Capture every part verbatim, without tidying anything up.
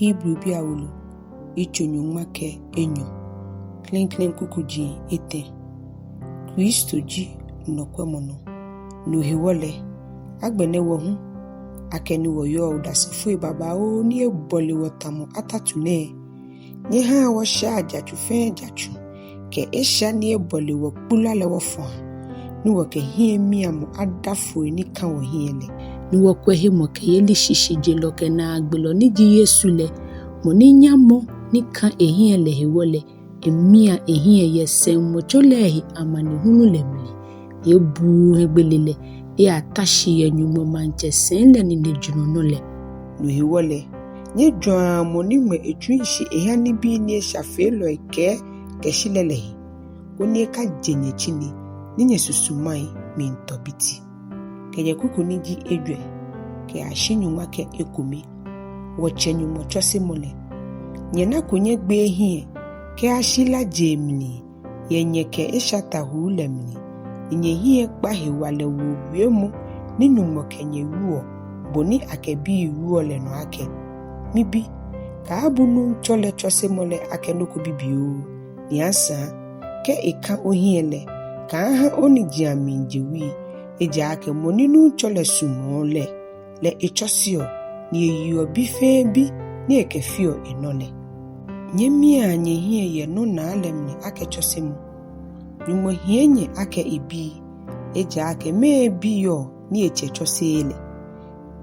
Hebribii awolo, yitso nyɔŋma kɛ enyɔ, klɛŋklɛŋ kukuji etɛ. Kristo ji nɔkwɛmɔnɔ. No hewɔ lɛ, agbɛnɛ wɔ hu, akɛni wɔyɔɔ odasefoi babaoo ni ebɔle wɔ tamɔ atatu nɛɛ, nyɛhaa wɔshaa jatsu fɛɛ jatsu kɛ esha ni ebɔle wɔ kpula lɛ wɔfɔa, ni wɔkɛ hiɛmiamɔ ada foi ni ka wɔhiɛ lɛ, ni wɔkwɛ hemɔkɛyeli shishijelɔ kɛ naagbelɔ ni ji Yesu lɛ, mɔ ni nyamɔ ni ka ehiɛ lɛ hewɔ lɛ, emia ehiɛ yɛ sɛŋmɔtso lɛ he amanehulu lɛ mli, ni ebuuu hiɛgbele lɛ, eyata shi yɛ Nyɔŋmɔ maŋtsɛsɛi lɛ ninejurɔ nɔ lɛ. No hewɔ lɛ, nyɛjwɛŋa mɔ ni ŋmɛ etsui shi eha nibii ni eshafeelɔi kɛɛ kɛshi lɛ lɛ he, koni ekaje nyɛtsine, ni nyɛsusumai miitɔ biti. Kɛjɛ kuku ni ji ejwɛ kɛyashi nyɔŋma kɛ ekome. Wɔtsɛ Nyɔŋmɔ tsɔsemɔ lɛ. Nyɛnako nyɛgbee hiɛ kɛyashi lajee mli, yɛ nyɛkɛ esha tawuu lɛ mli, ni nyɛhiɛ kpa hewalɛwoo wiemɔ ni Nyɔŋmɔ kɛ nyɛ wieɔ, bɔ ni akɛ bii wieɔ lɛ nɔ akɛ: Mibi, kaabu Nuŋtsɔ lɛ tsɔsemɔ lɛ akɛ nɔ ko bibioo, ni asaŋ, kɛ eka ohiɛ lɛ, kaaha onijiaŋ miije wui, ejaakɛ mɔ ni Nuŋtsɔ lɛ sumɔɔ lɛ, lɛ etsɔseɔ, ni eyiɔ bi fɛɛ bi ni ekɛfeɔ enɔ lɛ. Nyɛmiaa nyɛhiɛ yɛ nɔnaa lɛ mli akɛ tsɔsemɔ. Nyɔŋmɔ hiɛ nyɛ akɛ ebii, ejaakɛ mɛɛ bi yɔɔ ni etsɛ tsɔseee lɛ?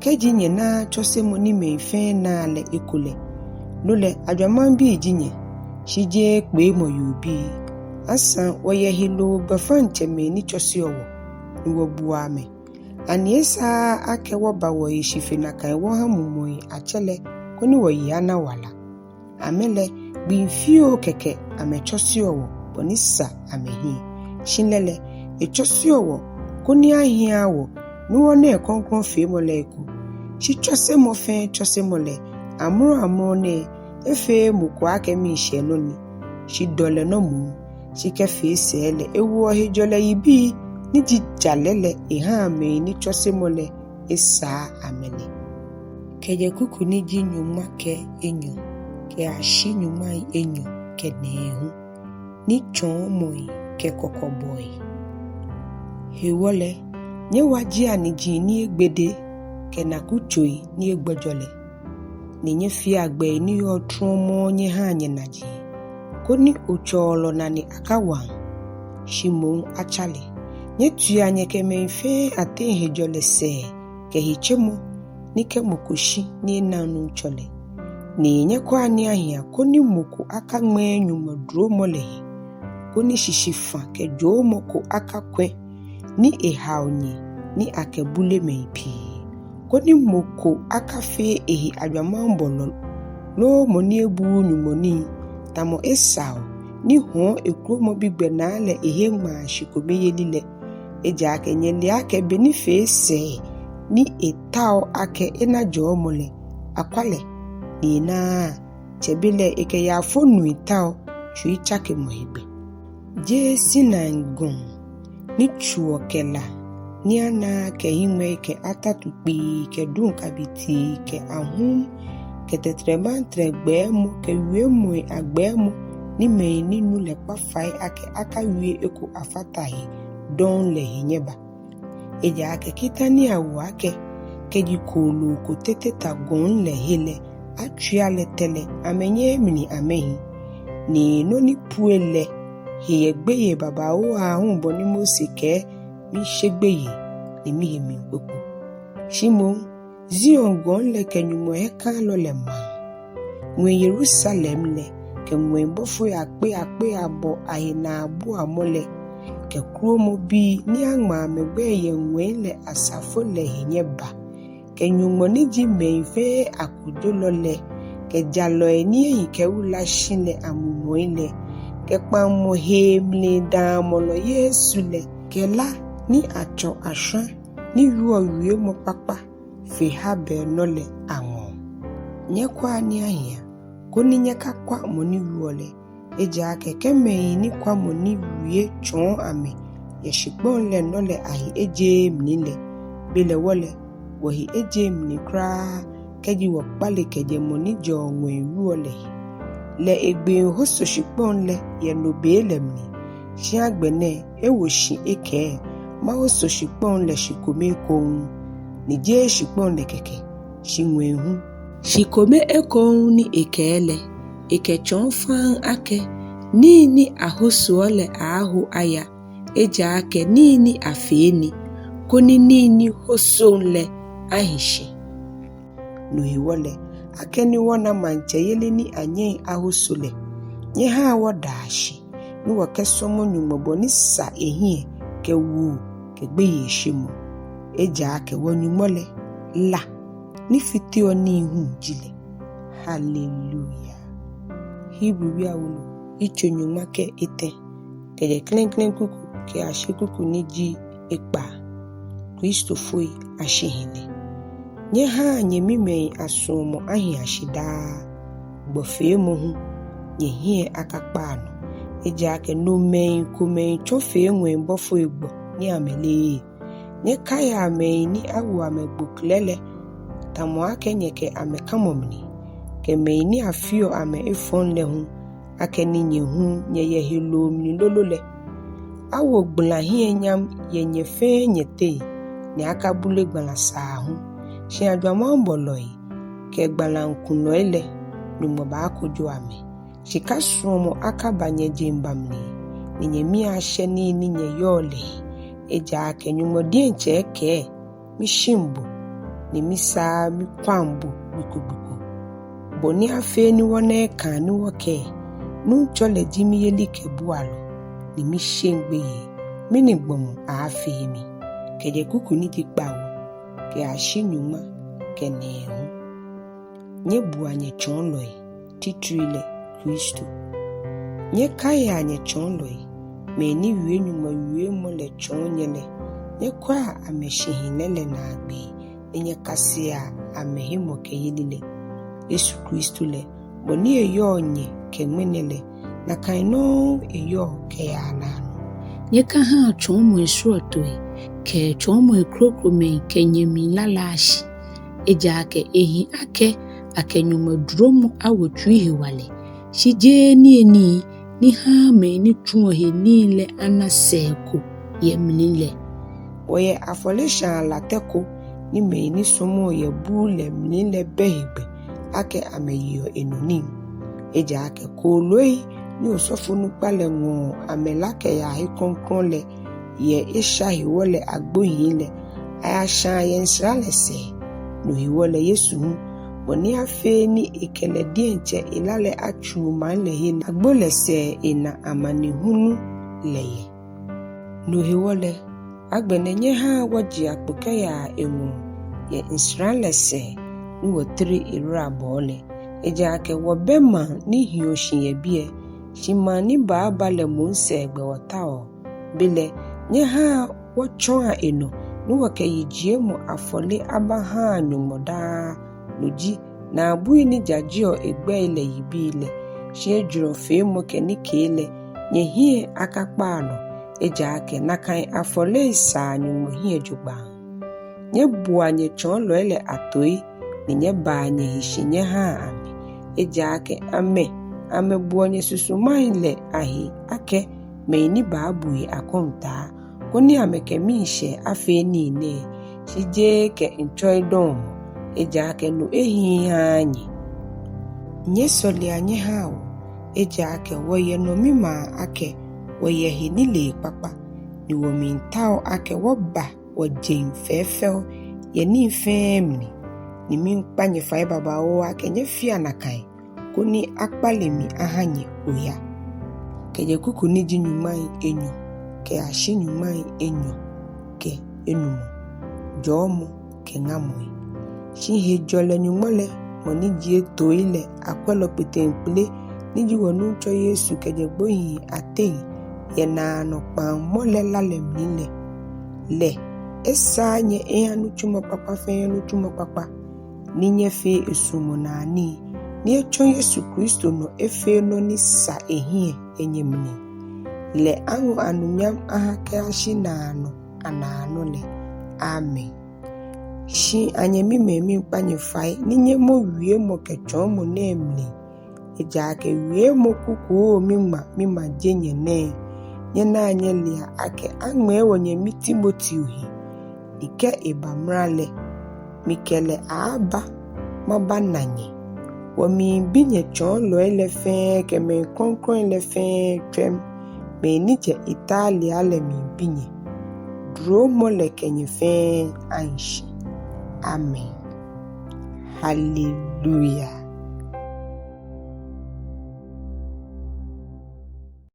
Kɛji nyɛnaaa tsɔsemɔ ni mɛi fɛɛ naa lɛ eko lɛ, no lɛ ajwamaŋbii ji nyɛ, shi jeee kpeemɔ yoo bii. Asaŋ wɔyɛ heloo gbɛfaŋ tsɛmɛi ni tsɔseɔ wɔ, ni wɔbuɔ amɛ. Ani esaaa akɛ wɔba wɔhe shi fe nakai wɔha mumɔi atsɛ lɛ, koni wɔyi ana wala? Amɛ lɛ, gbii fioo kɛkɛ amɛtsɔseɔ wɔ bɔ ni sa amɛhiɛ. Shi lɛ lɛ, etsɔseɔ wɔ koni ahi aha wɔ ni wɔna ekrɔŋkrɔŋfeemɔ lɛ eko. Shi tsɔsemɔ fɛɛ tsɔsemɔ lɛ, amrɔ amrɔ nɛɛ, efeee mɔ ko akɛ miishɛɛ nɔ ni, shi dɔlɛ nɔ moŋ. Shi kɛ fee sɛɛ lɛ, ewoɔ hejɔlɛ yibii ni ji jalɛ lɛ ehaa mɛi ni tsɔsemɔ lɛ esaa amɛ lɛ. Kɛjɛ kuku ni ji nyɔŋma kɛ enyɔ kɛyashi nyɔŋmai enyɔ kɛ nɛɛhu. Nitsɔɔmɔi kɛ kɔkɔbɔi. Hewɔ lɛ, nyɛwajea niji ni egbede kɛ nakutsei ni egbɔjɔ lɛ, ni nyɛfea gbɛi ni yɔɔ trɔmɔɔ nyɛhaa nyɛnaji, koni otsɔɔlɔ nane akawaŋ, shi moŋ atsa lɛ. Nyɛtiua nyɛkɛ mɛi fɛɛ ateŋ hejɔlɛ sɛɛ kɛ hetsemɔ, ni kɛ mɔ ko shi ni enaŋ Nuŋtsɔ lɛ. Ni nyɛkwɛa ni ahia koni mɔ ko akaŋmɛɛ Nyɔŋmɔ duromɔ lɛ he, koni shishifã kɛ joomɔ ko akakwɛ̃ ni ehao nyɛ ni akɛbule mɛi pii, koni mɔ ko akafee ehe ajwamaŋbɔlɔ loo mɔ ni ebuuu Nyɔŋmɔ nii, tamɔ Esau ni hɔ̃ɔ ekromɔbi gbɛnaa lɛ ehe ŋmaa shikomeyeli lɛ. Ejaakɛ nyɛle akɛ be ni fee sɛɛ ni etao akɛ ena jɔɔmɔ lɛ, akwa lɛ, ni enaaa, tsɛbelɛ ekɛ yaafonui tao tsuitsakemɔ hegbɛ. Jeee Sinai gɔŋ ni tsuɔ kɛ la ni anaaa kɛ hiŋmɛi kɛ atatu kpii kɛ duŋ kabitii kɛ ahum kɛ tɛtrɛmantrɛ gbɛɛmɔ kɛ wiemɔi agbɛɛmɔ ni mɛi ni nu lɛ kpa fai akɛ akawie eko afata he dɔŋŋ lɛ he nyɛba. Ejaakɛ kita ni awo akɛ, kɛji kooloo ko tete ta gɔŋ lɛ he lɛ, atswia lɛ tɛ lɛ, amɛnyɛɛɛ mli amɛhi. Ni nɔ ni pue lɛ he yɛ gbeyei babaoo aahu bɔ ni Mose kɛɛ, miishe gbeyei, ni mihe miikpokpo. Shi moŋ, Zion gɔŋ lɛ kɛ Nyɔŋmɔ hiɛkalɔ lɛ maŋ. Ŋwɛi Yerusalem lɛ kɛ ŋwɛi bɔfoi akpei akpei abɔ ahe naabuamɔ lɛ, kɛ kromɔbii ni aŋma amɛgbɛi yɛ ŋwɛi lɛ asafo lɛ he nyɛba, kɛ Nyɔŋmɔ ni ji mɛi fɛɛ akojolɔ lɛ, kɛ jalɔi ni ehi kɛwula shi lɛ amumɔi lɛ, kɛ kpaŋmɔ hee mli daamɔlɔ Yesu lɛ, kɛ la ni atsɔ ashwã ni wieɔ wiemɔ kpakpa fe Habel nɔ lɛ aŋɔɔ. Nyɛkwɛa ni ahia, koni nyɛkakwa mɔ ni wieɔ lɛ. Ejaakɛ kɛ mɛi ni kwa mɔ ni wie tsɔɔ amɛ yɛ shikpɔŋ lɛ nɔ lɛ ahe ejeee mli lɛ, belɛ wɔ lɛ, wɔhe ejeee mli kwraa, kɛji wɔkpale kɛjɛ mɔ ni jɛɔ ŋwɛi wieɔ lɛ he. Lɛ egbee hoso shikpɔŋ lɛ yɛ no be lɛ mli, shi agbɛnɛ ewo shi ekɛɛ, mahoso shikpɔŋ lɛ shi kome ekoŋŋ, ni jeee shikpɔŋ lɛ kɛkɛ, shi ŋwɛi hu. Shi kome ekoŋŋ ni ekɛɛ lɛ, ekɛtsɔɔ faŋŋ akɛ nii ni ahosoɔ lɛ aaaho aya, ejaakɛ nii ni afee ni, koni nii ni hosoŋ lɛ ahi shi. No hewɔ lɛ, akɛni wɔna maŋtsɛyeli ni anyɛŋ ahoso lɛ, nyɛhaa wɔdaa shi ni wɔkɛsɔmɔ Nyɔŋmɔ bɔ ni sa ehiɛ kɛ woo kɛ gbeyeishemɔ. Ejaakɛ wɔ-Nyɔŋmɔ lɛ, la ni fiteɔ nii hu ji lɛ. Haleluya. Hebribii awolo, yitso nyɔŋma kɛ etɛ, kɛjɛ klɛŋklɛŋ kuku kɛyashi kuku ni ji ekpaa. Kristofoi ashihilɛ. Nyɛhaa nyɛmimɛi asuɔmɔ ahia shi daa. Gbɔfeemɔ hu, nyɛhiɛ akakpaa nɔ. Ejaakɛ nomɛi komɛi tsɔ fee ŋwɛi bɔfoi gbɔ ni amɛleee. Nyɛkaia mɛi ni awo amɛ gboklɛ lɛ, tamɔ akɛ nyɛkɛ amɛ kamɔ mli, kɛ mɛi ni afeɔ amɛ efɔŋ lɛ hu, akɛni nyɛ hu nyɛyɛ heloo mli lolo lɛ. Awo gbala hiɛ nyam yɛ nyɛ fɛɛ nyɛteŋ, ni akabule gbala saa hu. Shi ajwamaŋbɔlɔi kɛ gbalaŋkulɔi lɛ, Nyɔŋmɔ baakojo amɛ. Shika suɔmɔ akaba nyɛjeŋba mli, ni nyɛmii ashɛ nii ni nyɛyɔɔ lɛ he. Ejaakɛ Nyɔŋmɔ diɛŋtsɛ ekɛɛ, mishiŋ bo, ni misaa mikwaŋ bo gbi ko gbi ko. Bɔ ni afee ni wɔna ekãa ni wɔkɛɛ, Nuŋtsɔ lɛ ji miyelikɛbualɔ, ni misheŋ gbeyei, mɛni gbɔmɔ aaafee mi? Kɛjɛ kuku ni ji kpawo kɛyashi nyɔŋma kɛ nɛɛhu. Nyɛbua nyɛtsɔɔlɔi, titri lɛ Kristo. Nyɛkaia nyɛtsɔɔlɔi, mɛi ni wie Nyɔŋmɔ wiemɔ lɛ tsɔɔ nyɛ lɛ. Nyɛkwɛa amɛshihilɛ lɛ naagbee, ni nyɛkasea amɛhemɔkɛyeli lɛ. Yesu Kristo lɛ, bɔ ni eyɔɔ nyɛ kɛ ŋmɛnɛ lɛ, nakai nɔŋŋ eyɔɔ kɛyaa naanɔ. Nyɛkahaa tsɔɔmɔi srɔtoi kɛ tsɔɔmɔi krokomɛi kɛ nyɛmli lalaa shi. Ejaakɛ ehi akɛ akɛ Nyɔŋmɔ duromɔ awo tsui hewalɛ, shi jeee niyenii ni haa mɛi ni tsuɔ he nii lɛ ana sɛɛ ko yɛ mli lɛ. Wɔyɛ afɔleshaa latɛ ko ni mɛi ni sɔmɔɔ yɛ buu lɛ mli lɛ bɛ hegbɛ akɛ amɛyeɔ enɔ nii. Ejaakɛ kooloi ni osɔfonukpa lɛ ŋɔɔ amɛla kɛyaa he krɔŋkrɔŋ lɛ yɛ esha hewɔ lɛ agbohii lɛ, ayashaa yɛ nsra lɛ sɛɛ. No hewɔ lɛ Yesu hu, bɔ ni afee ni ekɛ lɛ diɛŋtsɛ ela lɛ atsuu maŋ lɛ he lɛ, agbo lɛ sɛɛ ena amanehulu lɛ yɛ. No hewɔ lɛ, agbɛnɛ nyɛhaa wɔjea kpo kɛyaa eŋɔɔ yɛ nsra lɛ sɛɛ ni wɔtere eyiwalabɔɔ lɛ. Ejaakɛ wɔbɛ maŋ ni hiɔ shi yɛ biɛ, shi maŋ ni baaba lɛ moŋ sɛɛgbɛ wɔtaoɔ. Belɛ nyɛhaa wɔtsɔa enɔ ni wɔkɛ yijiemɔ afɔle abahaa Nyɔŋmɔ daa. No ji naabui ni jajeɔ egbɛi lɛ yibii lɛ. Shi ejurɔfeemɔ kɛ nikee lɛ, nyɛhiɛ akakpaa nɔ. Ejaakɛ nakai afɔlei saa Nyɔŋmɔ hiɛ jogbaŋŋ. Nyɛboa nyɛtsɔɔlɔi lɛ atoi, ni nyɛbaa nyɛhe shi nyɛhaa amɛ. Ejaakɛ amɛ, amɛbuɔ nyɛsusumai lɛ ahe akɛ mɛi ni baabui akɔntaa, koni amɛkɛ miishɛɛ afee nii nɛɛ, shi jeee kɛ ŋtsɔidɔɔmɔ, ejaakɛ no ehiii haaa nyɛ. Nyɛsɔlea nyɛhaa wɔ, ejaakɛ wɔyɛ nɔmimaa akɛ wɔyɛ henilee kpakpa, ni wɔmiitao akɛ wɔba wɔjeŋ fɛɛfɛo yɛ nii fɛɛ mli, ni miikpa nyɛ fai babaoo akɛ nyɛfea nakai, koni akpale mi aha nyɛ oya. Kɛjɛ kuku ni ji nyɔŋmai enyɔ kɛyashi nyɔŋmai enyɔ kɛ enumɔ. Jɔɔmɔ kɛ ŋamɔi. Shi hejɔlɛ Nyɔŋmɔ lɛ, mɔ ni jie toi lɛ akwɛlɔ kpeteŋkpele, ni ji wɔ Nuŋtsɔ Yesu kɛjɛ gbohii ateŋ yɛ naanɔ kpaŋmɔ lɛ la lɛ mli lɛ, lɛ esaa nyɛ eha nitsumɔ kpakpa fɛɛ nitsumɔ kpakpa, ni nyɛfee esuɔmɔnaa nii, ni etsɔ Yesu Kristo nɔ efee nɔ ni sa ehiɛ yɛ nyɛmli. Lɛ aŋɔ anunyam aha kɛyashi naanɔ anaanɔ lɛ. Amen. Shi anyɛmimɛi, miikpa nyɛ fai ni nyɛmɔ wiemɔ kɛ tsɔɔmɔ nɛɛ mli. Ejaakɛ wiemɔ kukuoo miŋma mimaje nyɛ nɛɛ, nyɛnaa nyɛlea akɛ aŋmɛɛ wɔnyɛmi Timoteo he, ni kɛ eba mra lɛ, mikɛ lɛ aaaba mabana nyɛ. Wɔmiibi nyɛ tsɔɔlɔi lɛ fɛɛ kɛ mɛi krɔŋkrɔŋi lɛ fɛɛ tswɛm, mɛi ni jɛ Italia lɛ miibi nyɛ. Duromɔ lɛ kɛ nyɛ fɛɛ ashi. Amen. Hallelujah.